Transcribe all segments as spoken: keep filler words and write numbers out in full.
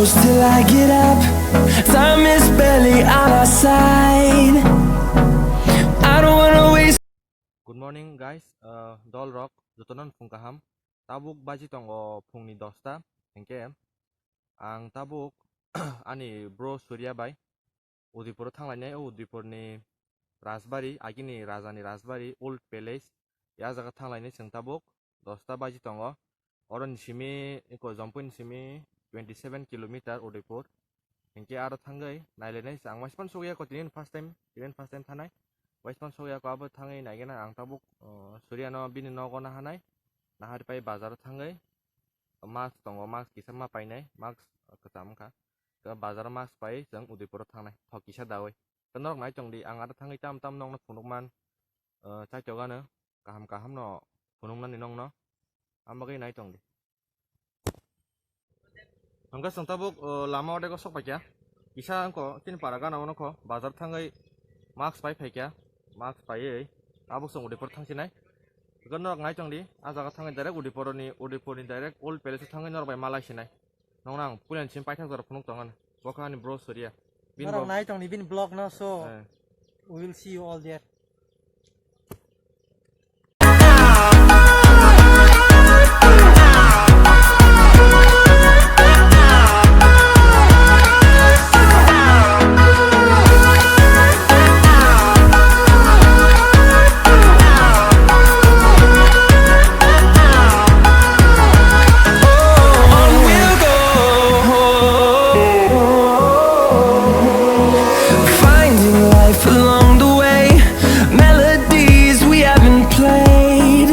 Till I get up, time is barely on our side. I don't wanna waste. Good morning, guys. Uh, dol rok, jotono phung kaham. Tabuk baji tongo phungni dosta. Hinkhe ang tabuk ani bro Surya bai Udaipur o thanglainai, o Udaipur ni Rajbari, agini Raja ni Rajbari, Old Palace, ya jaga thanglainai chwng tabuk dosta baji tongo. Oro ni simi, eko Jampui ni simi twenty seven kilometer Udaipur. Hinkhe aro thangwi nailainai, ang waispan sokya ko, tini first time, tini first time thanai. Waispan sokya ko, abo thangwi naigena ang tabuk, uh, Surya no bini nogo nahanai. Nahari pai bazar o thangwi mask tongo, mask kisa ma painai, mask kwcham wngkha. Bazar o mask pai chwng Udaipur o thangnai, thok kisa dawi. Norok nai tong di, ang aro thangwi tam tam nokno phunukman, uh, chaitokgano kaham kaham no phunuknani nokno, ang bagwi nai tong di. Hwnkhe chwng tabuk, uh, lama odego sok paikha, kisa wngkho chini para gana o nokho bazar thangwi mask pai phaikha, mask paiwi tabuk chwng Udaipur thangsinai. Hwnkhe norok nai tong di, ah jaga thangwi direct Udaipur ni, Udaipur ni direct Old Palace o thangwi norok bai malai sinai. Nokno ang puila ni simi paithak jora phunuk tongmani. Bo khe ani bro Surya. Bini norok bo nai tongdi bini vlog no, so eh, we will see you all there. Finding life along the way, melodies we haven't played.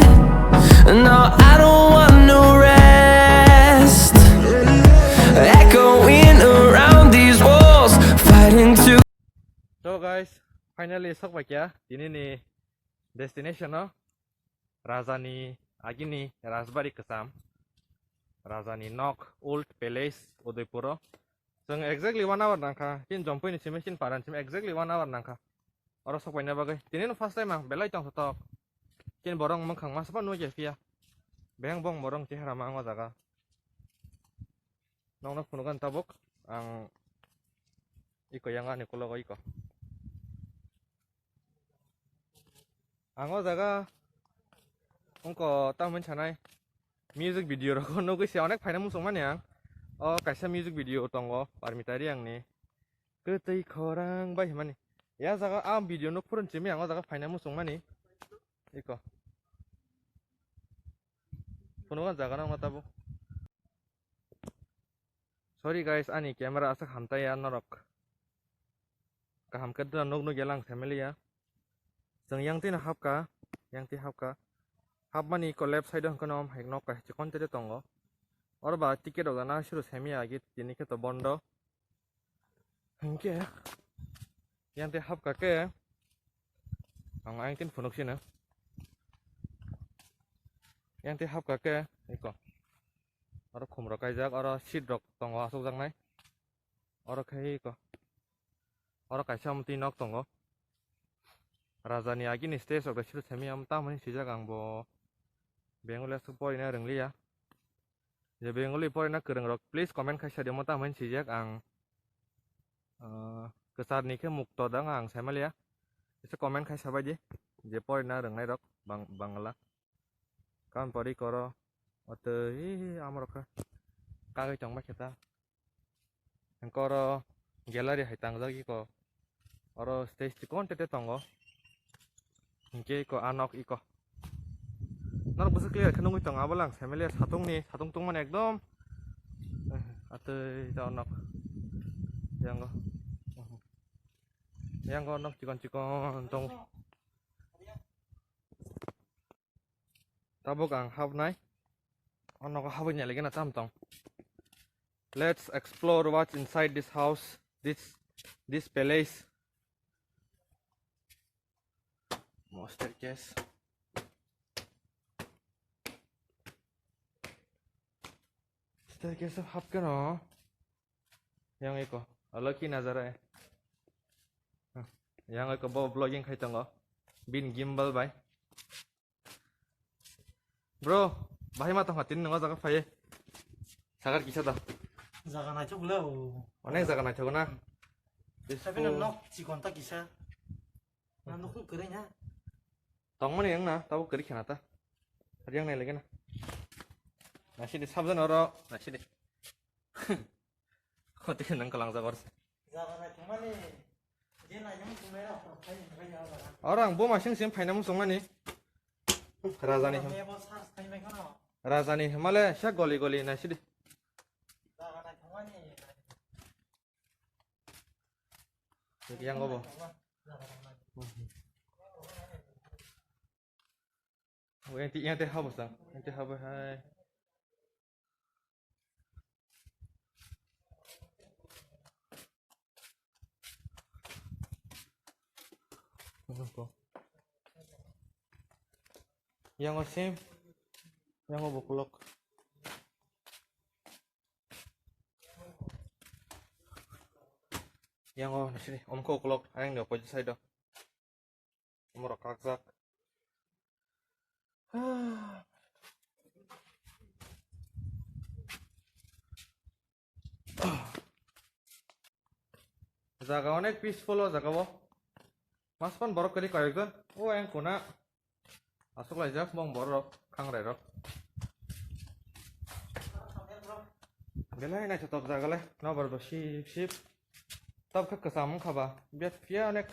No, I don't want no rest. Echoing around these walls, fighting to. So guys, finally sok paikha tini ni destination o. Rajani agini Rajbari kwcham, Rajani nok, Old Palace, Udaipuro. Chwng exactly one hour nangkha, chini Jampui ni simi chini para ni simi exactly one hour nangkha. Oro sok paina bagwi. Tini no first time ang belai tong tok. Chini borok mwkhang masa phano nukya phiya. Beng bong borok chehara ma ang o jaga. Nokno phunukgani tabuk ang iko yang ani kologo iko. Ang o jaga wngkha tamoni sanai music video rok nugwi se onek phaina muchung mani ang. O kaisa music video tongo Parmita Reang ni Kwtwi Khorang bai hwnmani. Ya jaga a video no phurun simi ang o jaga phaina muchung mani. Iko. Phunukgani jaga no tabuk. Sorry guys, ani camera aswk hamtaiya norok. Kaham khe dwla nuk nuk yalang family ya. Chwng yang twi no hapkha, yang twi hapkha. Hapmani ko left side o hwnkhe no hai nok kaisa chikon tete tongo. Oro ba ticket rok dana suru semiya agi tini khe to bondo. Hinkhe yang twi hapkha khe ang ayang tin phunuk sino. Yang twi hapkha khe iko. Oro khum rok kaijak, oro seat rok tongo asukjaknai. Oro khe iko. Oro kaisa amtwi nok tongo. Raja ni agini stage rok bai suru semi am tamo hinwi swijak ang bo Bengali aswk porina rwngliya. Je Bengali porina kwrwng rok please comment khai sadi mo tamo hinwi swijak ang. Ah, kwchar ni khe mukto dang ang saimaliya. Kisa comment khai sabaidi je porina rwngnai rok Bang-, Bangla. Kan pori koro, watwi amorok khe kagwi tongma khe ta. Hwnkhe oro gallery hai tangjak iko. Oro stage chikon tete tongo. Hinkhe iko a nok iko. Norok bwswk clear khe nugwi tongo, abo lang saimaliya satung ni, satung tungmani ekdom. Atwi ta nok. Yango. Yango nok chikon chikon tongo. Tabuk ang habnai. O nogo habwi nailaigena tam tong. Let's explore what's inside this house, this, this palace. Mo staircase. Staircase hapkeno. Yang eko, alo ki nazara e. Yang eko bo vlogging khai tongo. Bin gimbal bai. Bro, bahai ma tongkha tini nungo jaga phai. Sagar kisa da. Jaga naithok le o. Onek jaga naithok na. Sabi no nok chikon ta kisa. Na nok kwrwi na. Tongmani wng na, tabuk kwrwi khena ta. Riyang nai lagi na. Nasi di sabjan oro, nasi di. Hoti nang kalang jabar. Jaga naithokmani. Oro ang buma sing sing phaina muchungmani. Rajani him-, rajani himale sak goli goli naisidi. Yang obo. Yang ti, yang ti habo sang, yang ti habo hai. Yang o sim, yang o bokolok. Yang o nasini omko bokolok, ayang ni opposite side o. Omorok kakjak. Jaga onek peaceful o jaga o. Maspan borok kwrwi kayokjon. O ayang kuna. Aswk laijak mong borok, khangrai rok. Belai naithotok jaga le, nobar bo sip sip. Tabkhe kwcham wngkha ba, biya phiya onek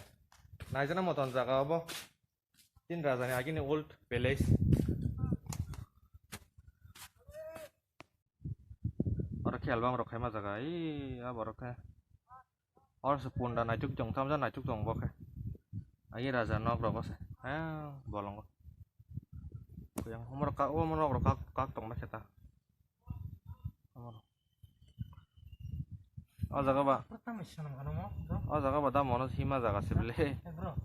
naijana moton jaga obo. Tin raja ni agini old palace. Oro khe album rok khaima jaga, ee, abo rok khe. Oro se punda naituk tong, tamsa naituk tong bo khe. Agi raja nok rogo se. He, bolongo. Kuyang, omorok ka, omorok rok kak, kak tong ba khe ta. Omorok. O jaga ba. Pura tamo swnam ano mo, bro. O jaga ba da mono hima jaga se bele. Eh, bro.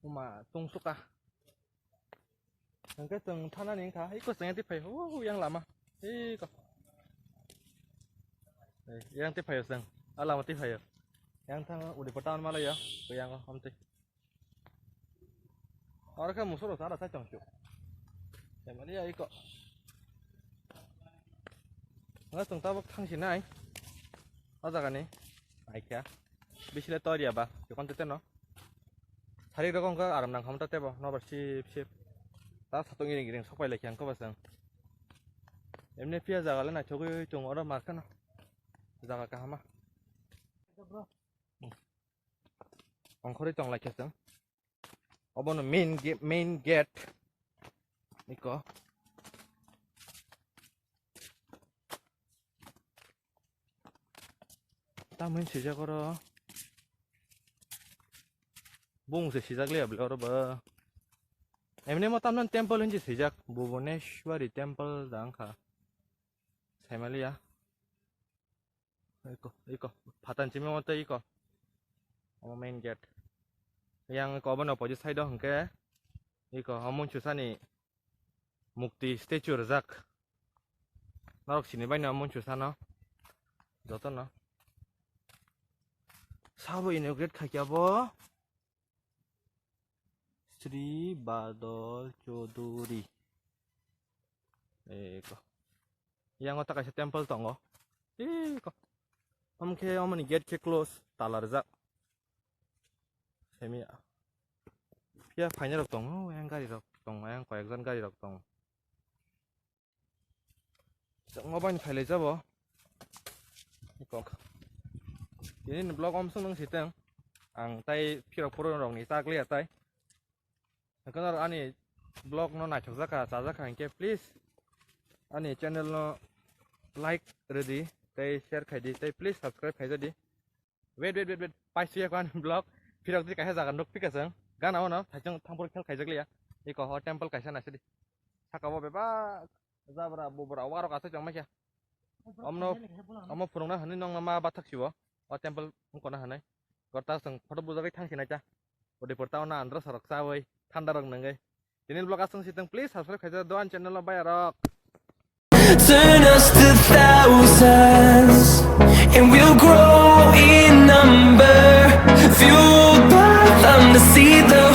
Uma tungsuka. Hwnkhe chwng thanani wngkha, iko chwng yang tiphai, huu, yang lama. Iko. Eh, yang tiphai chwng. A lama tiphai. Yang thang udi pata malaya. Yang amti. Oro khe musoro sara sai tong chu. Emani ya iko. Nga chwng tabuk thang sinai. O jaga ni. Ai kha. Bisile tor ya ba. Yokon tete no. Sarik rok wngkha aram nang khamta tebo, nobar sip sip. Ta satung iring iring sok pai lai khe ang koba chwng. Emni phiya jaga le naithogwi tongo oro mar kheno. Jaga kahama. Ongkhorwi tong lai khe chwng. Obono main ge-, main gate. Iko. Tamoni swijak oro. Bung se swijak le abli oro ba. Emni mo tamno temple hinji swijak. Bhubaneswari temple da wngkha. Saimaliya. Iko, iko. Phatan chimi mo tei iko. Omo main gate. Yang iko obono opposite side o hwnkhe. Iko, o Munchusani mukti statue rwjak. Norok sini bai no Munchusano. Jotono. Sabo inaugurate khaikya bo. Sri Badal Chaudhuri. Eko. Yang o ta kaisa temple tongo. Eko. Omo khe omoni gate khe close, tala rijak. Semiya. Phiya phainai rok tongo, yang gari rok tongo, yang koyekjon gari rok tongo. Chwngma bai phailai jabo. Kok. Tini ni vlog omsong nung siteng. Ang tai phirok phuru rok ni chak liya tai. Hwnkhe noro ani vlog no naithok jakha, cha jakha hinkhe please ani channel no like rwdi tei share khaidi tei please subscribe khaijadi. Wait, wait, wait, wait. Paisiya ko ani vlog. Phirok di kaisa jaga nuk pika chwng. Gana ono thaisong thangpor khel khaijak liya. Iko ho temple kaisa naisidi. Saka bo bebak jabra bubra warok asai chong maikha. Omno, omo phurungna hwnwi nongno ma bathak sibo. O temple wngkona hwnwi. Gorta chwng photo bujagwi thangsi naikha. Udaipur town no andro sorok chawi thanda rok nungwi. Tini vlog aswng siteng, please subscribe khaijak do ani channel o bayarok. Turn us to thousands, and we'll grow in number. Fueled by them to see the